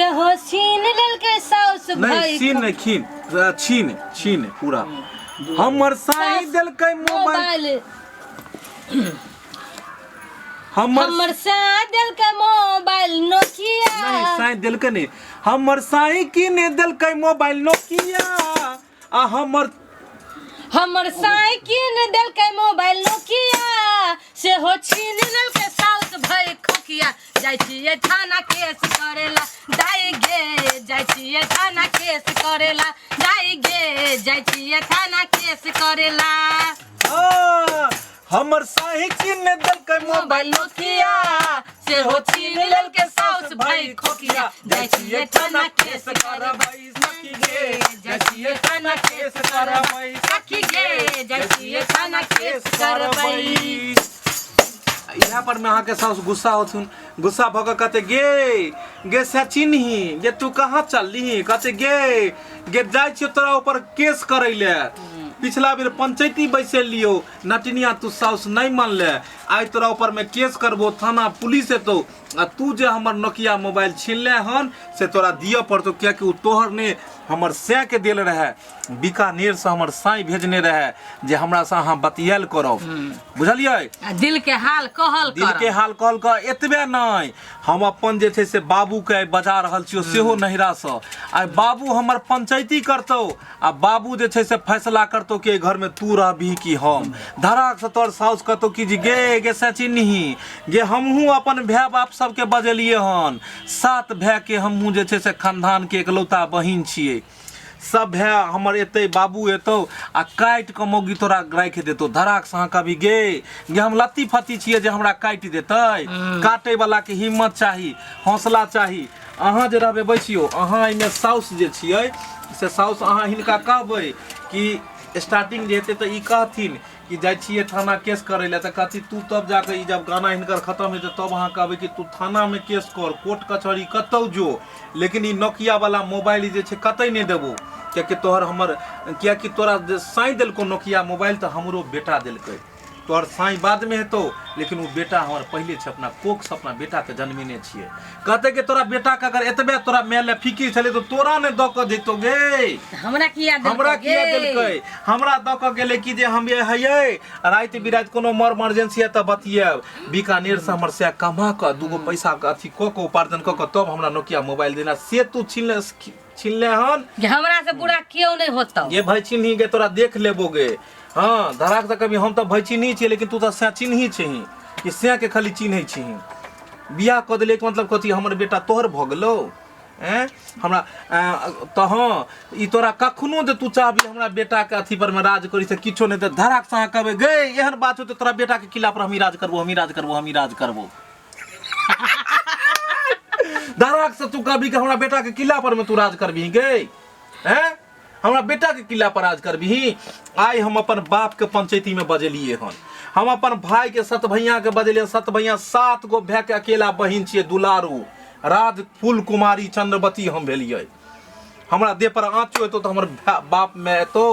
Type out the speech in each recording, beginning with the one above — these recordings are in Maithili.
सेहो छीन लेलकै साउस नहीं भाई सीन नहीं खीन छीन छीन पूरा हमर साई देलकै मोबाइल मोबाइल हमर हमर साई देलकै मोबाइल नोकिया नहीं साई देलकै नहीं हमर साई किने देलकै मोबाइल नोकिया आ हमर हमर साई किन देलकै मोबाइल नोकिया सेहो छीन लेलकै साउस भई खोखिया जाइ छियै थाना केस करेला दाइ गे जाइ छियै थाना केस करेला दाइ गे जाइ छियै थाना केस करेला आ, हमर साही किन देलकै मोबाइल नोकिया सेहो छीन लेलकै साउस भई खोखिया जाइ छियै थाना केस करबै सखी गे जाइ छियै थाना केस करबै सखी गे जाइ छियै थाना केस करबै इएह पर में अहाँके साउस गुस्सा होथुन गुस्सा भऽ कऽ कहते गे गे सचिनही गे तू कहाँ चललीही कहते गे गे जाइ छियौ तोरा ऊपर केस करै ले पिछला बेर पंचायती बैसेलियौ नटिनिया तू साउस नहि मानले आइ तोरा ऊपर में केस करबो थाना पुलिस एतौ आ तू जे हमर नोकिया मोबाइल छीनले हन से तोरा दिअ पड़तौ कियाकि ओ तोहर नहि हमर सैके देल रहए बीकानेरसँ हमर साँइ भेजने रहए जे हमरासँ अहाँ बतियाएल करब बुझलियै आ दिल के हाल कहल दिल के हाल कहल कऽ एतबे नहि हम अपन जे छै से बाबूके आइ बजा रहल छियौ सेहो नहिरासँ आइ बाबू हमर पंचायती करतौ आ बाबू जे छै से फैसला करतौ कि एहि घरमे तू रहबही कि हम धड़ाकसँ तोहर साउस कहतौ कि जे गे गे सचिनही गे हमहूँ अपन भाय बाप सबके बजेलियै हन सात भायके हमहूँ जे छै से खानदानके एकलौता बहिन छियै सब भाय हमर एतै बाबू एतौ आ काटि कऽ मौगी तोरा राखि देतौ धड़ाकसँ अहाँ कभी गे गे हम लत्ती फत्ती छियै जे हमरा काटि देतै काटै वला के हिम्मत चाही हौसला चाही अहाँ जे रहबै बैसियौ अहाँ एहिमे साउस जे छियै से साउस अहाँ हिनका कहबै कि स्टार्टिंग जे हेतै तऽ ई कहथिन कि जाइ छियै थाना केस करै लए तऽ कहथिन तू तब जाकऽ ई जब गाना हिनकर खतम हेतै तब अहाँ कहबै कि तू थानामे केस कर कोर्ट कचहरी कतौ जो लेकिन ई नोकिया वाला मोबाइल जे छै कतई नहि देबो कियाकि तोहर हमर कियाकि तोरा जे साँइ देलको नोकिया मोबाइल तऽ हमरो बेटा देलकै तोहर साँइ बादमे हेतौ लेकिन ओ बेटा हमर पहिले छै अपना कोखसँ अपना बेटाके जन्मेने छियै कहतै कि तोरा बेटाके अगर एतबे तोरा माय लए फिकिर छलै तऽ तोरा नहि दऽ कऽ जैतौ गे हमरा किया देलकै हमरा किया गे? देलकै हमरा दऽ कऽ गेलै कि जे हम ये हयै राति बिराति कोनो मर इमरजेंसी है तऽ बतियाब बीकानेरसँ हमर सएह कमा कऽ दूगो पैसा के अथी कऽ कऽ उपार्जन कऽ कऽ तब हमरा नोकिया मोबाइल देना से तू छीन ले छीनले हन जे हमरा से बुरा क्यों नहीं होता ये भाई चिन्ही गे तोरा देख लेबो गे हाँ धराक तऽ कभी हम तऽ भाई चिन्ही छियै लेकिन तू तऽ सएह चिन्ही छिही कि सएह के खाली चिन्है छिही बियाह कऽ देलियै के मतलब कथी हमर बेटा तोहर भऽ गेलौ एँ हमरा तऽ हँ ई तोरा कखनो जे तू चाहबी हमरा बेटाके अथी पर मे राज करी से किछो नहि तऽ धराक से अहाँ कहबै गे एहन बात छौ तऽ तोरा बेटाके किला पर हमही राज करबो हमही राज करबो हमही राज करबो धराक से तू कहबी कि हमरा बेटाके किला पर मे तू राज करबही गे हैं हमरा बेटाके किला पर राज करबही आइ हम अपन बापके पंचायतीमे बजेलियै हन हम अपन भाईके सतभैयाके बजेलियै सतभैया सात गो भायके अकेला बहिन छियै दुलारू राज फूल कुमारी चंद्रवती हम भेलियै हमरा देह पर आँचो एतौ तऽ हमर बाप माय एतौ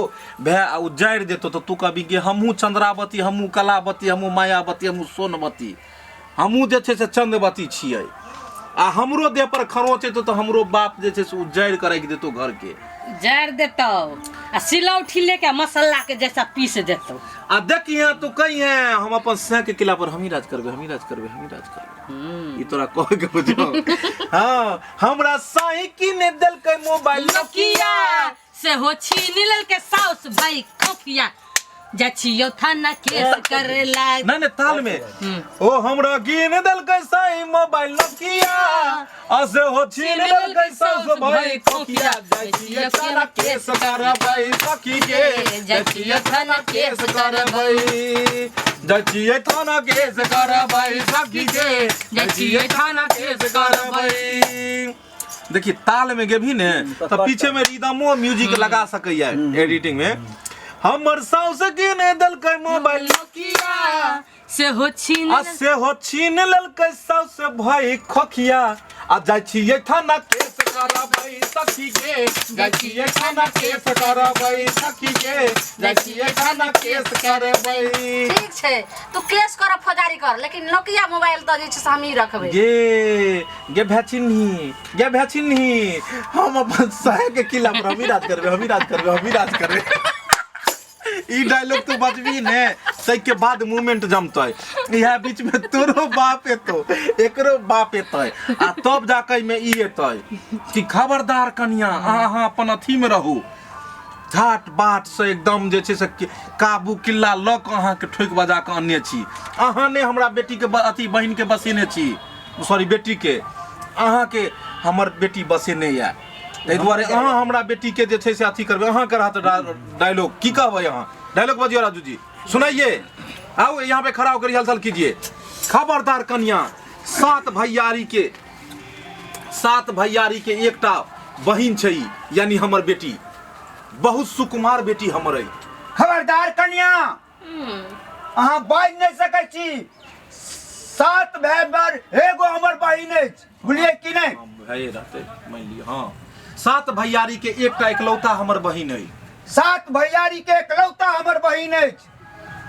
भाय आ ओ जारि देतौ तऽ तू कहबी गे हमहूँ चंद्रावती हमहूँ कलावती हमहूँ मायावती हमहूँ सोनवती हमहूँ जे छै से चंद्रवती छियै आ हमरो देह पर खरोच एतौ तऽ हमरो बाप जे छै से ओ जारि कऽ राखि देतौ घरके जड़ देतौ आ सिलौठी लेके मसाला के जैसा पीस देतौ आ देखिहे तू कहिहे हम अपन सैं के किला पर हमही राज करबै हमही राज करबै हमही राज करबै ई तोरा कहै के बुझौ हँ हमरा साईं किने देलकै मोबाइल नोकिया सेहो छीन लेलकै साउस भाई खोखिया जा छियौ थाना केस करेला नहीं नहीं ताल में ओ हमरा गिन देलकै साईं मोबाइल नोकिया आ से हो छीन लेलकै साउस भाई खोखिया जाइ छियै थाना केस करबै सखी के जाइ छियै थाना केस करबै जाइ छियै थाना केस करबै सखी के जाइ छियै थाना केस करबै देखिए ताल में गेबही ने तऽ पीछे में रिदमो म्यूजिक लगा सकैया एडिटिंग में हमर साउस गिने देलकै मोबाइल नोकिया सेहो छीन आ सेहो छीन लेलकै साउस भाई खोखिया आ जाइ छियै थाना केस करबै सखी गे, जाइ छियै थाना केस करबै सखी गे, जाइ छियै थाना केस करबै। ठीक छै, तू केस कर, फौजदारी कर, लेकिन नोकिया मोबाइल तऽ जे छै से हमही रखबै। गे गे भैचिन्ही, गे भैचिन्ही, हम अपन साहे के किला पर हमही राज करबै, हमही राज करबै, हमही राज करबै। ई डायलॉग तू बजबी ने ताहिके बाद मूवमेंट जमतै। इएह बीच में तोरो बाप एतो, एकरो बाप एतै, आ तब जाके एहिमे ई एतै कि खबरदार कनिया, अहाँ अपन अथी में रहू, झाट बाट से एकदम जे छै से काबू किल्ला लऽ कऽ अहाँके ठोकि बजा कऽ अनने छी। अहाँ ने हमरा बेटीके अथी बहिनके बसेने छी, सॉरी बेटीके, अहाँके हमर बेटी बसेने यऽ, ताहि दुआरे अहाँ हमरा बेटीके जे छै से अथी करबै। अहाँके रहत डायलॉग, की कहबै अहाँ? डायलॉग बजियौ राजू जी, सुनाइए। आओ यहाँ पे खड़ा होकर रिहर्सल कीजिए। खबरदार कन्या, सात भैयारी के, सात भैयारी के एकटा बहिन छै, यानी हमर बेटी, बहुत सुकुमार बेटी हमर अइ। खबरदार कन्या, अहाँ बाजि नहि सकै छी। सात भाय पर एगो हमर बहिन अछि, बुझलियै कि नहि? भाई रहते मान लिअ, हाँ, सात भैयारी के एकटा इकलौता हमर बहिन अइ। सात भैयारी के इकलौता हमर बहिन अछि,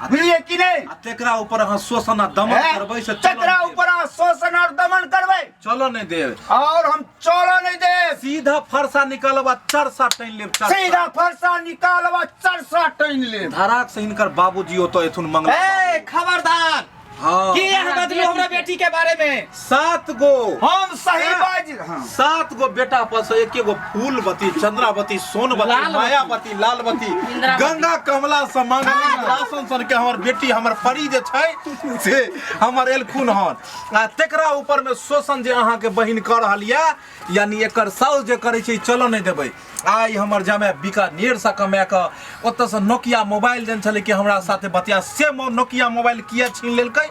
बुझलियै कि नहि? आ तेकरा ऊपर अहाँ शोषण आ दमन हैं? करबै से चलऽ तेकरा नहि देब। ऊपर अहाँ शोषण और दमन करबै, चलऽ नहि देब, और हम चलऽ नहि देब। सीधा फरसा निकालब आ चरसा टानि लेब, चरसा। सीधा फरसा निकालब आ चरसा टानि लेब। धराक से हिनकर बाबूजी ओतऽ एथुन मंगला ए बाबू। खबरदार, हाँ। की अहाँ बजलू हमरा बेटी के बारे में? सात गो हम सही हाँ। बाज, हाँ। सात गो बेटा पर से एके गो फूलवती, चंद्रावती, सोनवती, लालवती। मायावती, लालवती, इंद्रावती। गंगा, कमला से मंगली राशन सन के हमर बेटी, हमर परी जे छै से हमर एलखुन हन। आ तेकरा ऊपर में शोषण जे अहाँ के बहिन कर रहल या, यानी एकर साउस जे करै छै, चलऽ नहि देबै। आइ हमर जमाय बीकानेर से कमा कऽ ओतऽ से नोकिया मोबाइल देने छलै कि हमरा साथे बतिया, से नोकिया मोबाइल किया छीन लेलकै?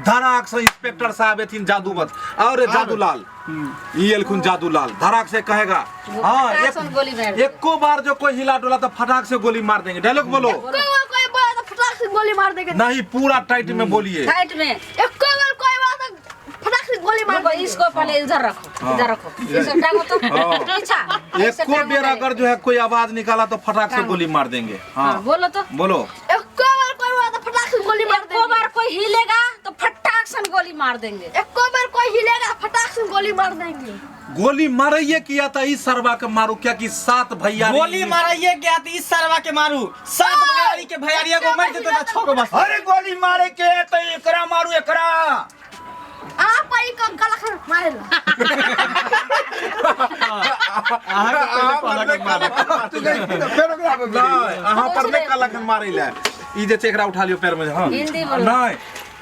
धड़ाक से इंस्पेक्टर साहब एथिन जादूवत और जादूलाल, ई एलखुन जादूलाल, धड़ाक से कहेगा हाँ फटाक से गोली मार देंगे। एको बार जो कोई हिला डोला तो फटाक से गोली मार देंगे। डायलॉग बोलो। कोई बार कोई बोला तो फटाक से गोली मार देंगे। नहीं, पूरा टाइट में बोलिए। टाइट में। एको बार कोई बोला तो फटाक से गोली मार रुको, देंगे। इसको पहले इधर रखो, इधर रखो, इसको टांगो तो हाँ। पीछा। ऐसे एको टांगो बेर तो। अगर जो है कोई आवाज निकाला तो फटाक से गोली मार देंगे। हाँ। हाँ, बोलो तो। बोलो। एको बार कोई बोला तो फटाक से गोली मार एको देंगे। बार कोई हिलेगा तो फटाक से गोली मार देंगे। एको बार कोई हिलेगा फटाक से गोली मार देंगे। गोली मारैये किया त ई सरवा के मारू, क्या कि सात भैया गोली मारैये गया त ई सरवा के मारू, सात भैयारी के भैयारी एगो मर जेतै त छह गो बस। अरे गोली मारे के है तो एकरा मारू, एकरा। आप पर एक गला खा मारेला। अहाँके पहिले कहलक मारे। फेर ओकरा पर नहीं, अहाँ पर नहीं कहलक मारै लए। ई जे छै एकरा उठा लियौ पैर में। हाँ। हिंदी बोलो। नहीं,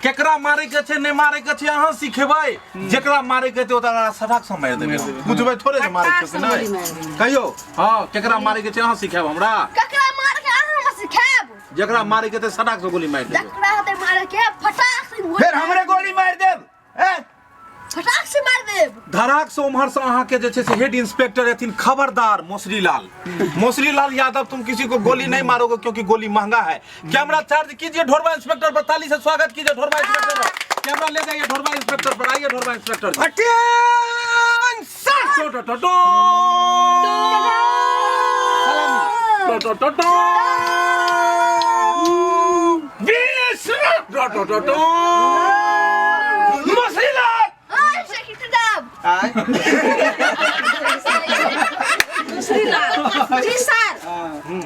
केकरा मारे के छै नहि मारे के छै अहाँ सिखेबै, जेकरा मारे के छै ओकरा सटाक से मारि देबै, बुझबै थोड़े जे मारे छै कि फटाक से गोली नहि। मारि देबै। कहियौ, हाँ, केकरा मारे के छै अहाँ सिखायब हमरा? ककरा मार के अहाँ हमरा सिखायब? जेकरा मारे के छै सटाक से गोली मारि देबै। जकरा होतै मारे के फटाक से गोली फेर हमरे गोली मारि देब। ए? फटाक से मार देब। धड़ाक से उम्हर से अहाँ के जे छै से हेड इंस्पेक्टर एथिन, खबरदार मोसरीलाल, मोसरीलाल यादव, तुम किसी को गोली नहीं मारोगे क्योंकि गोली महंगा है। कैमरा चार्ज कीजिए ढोरबा इंस्पेक्टर पर, ताली से स्वागत कीजिए ढोरबा इंस्पेक्टर पर। कैमरा ले जाइए ढोरबा इंस्पेक्टर पर, आइए ढोरबा इंस्पेक्टर जी। अटेंशन! टो टो टो टो। टो टो टो टो। टो टो टो टो। मोसरीलाल! आय सेक्रेटरी साहब। दूसरी लाल जी सर,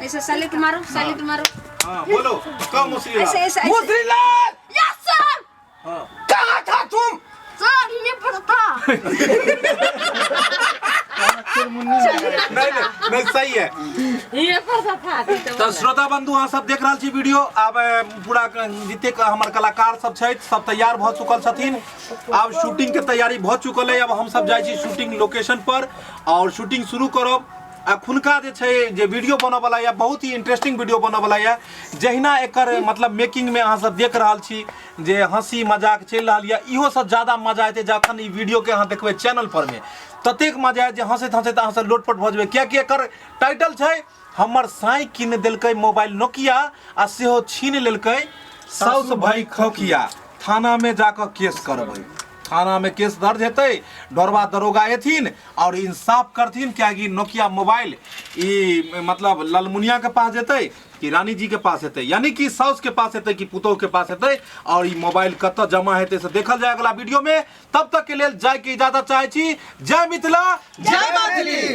ऐसे सैल्यूट मारो, सैल्यूट मारो। हाँ, बोलो कहो मोसरीलाल। ऐसे ऐसे ऐसे। मोसरीलाल! Yes sir. हाँ। कहाँ था तुम? सर ये पर था। नहीं नहीं नहीं, सही है, ये पर था। तऽ श्रोता बंधु, अहाँ सब देख रहल छी वीडियो। आब पूरा जतेक हमर कलाकार सब छथि सब तैयार भऽ चुकल छथिन, आब शूटिंग के तैयारी भऽ चुकल है। अब हम सब जाइ छी शूटिंग लोकेशन पर और शूटिंग शुरू करब। अखुनका जे छै जे वीडियो बनऽ वाला यऽ, बहुत ही इंटरेस्टिंग वीडियो बनऽ वाला यऽ। जहिना एकर मतलब मेकिंग में अहाँ सब देख रहल छी जे हंसी मजाक चलि रहल यऽ, इहो सब ज्यादा मजा एतै जखन ई वीडियो के अहाँ देखबै चैनल पर में, ततेक मजा आयत जे हंसैत हंसैत अहाँ सब लोटपोट भऽ जेबै। कियाकि एकर टाइटल छै हमर साई कीन देलकै मोबाइल नोकिया आ सेहो छीन लेलकै साउस भाई खोखिया, थाना में जाकऽ केस करबै। थानामे केस दर्ज हेतै, ढोरबा दरोगा एथिन और इंसाफ करथिन, कियाकि नोकिया मोबाइल ई मतलब ललमुनिया के पास जेतै कि रानी जी के पास हेतै, यानी कि साउस के पास हेतै कि पुतोह के पास हेतै, और ई मोबाइल कतऽ जमा हेतै से देखल जाय अगला वीडियो में। तब तक के लेल जाय के इजाजत चाहै छी। जय मिथिला, जय मैथिली।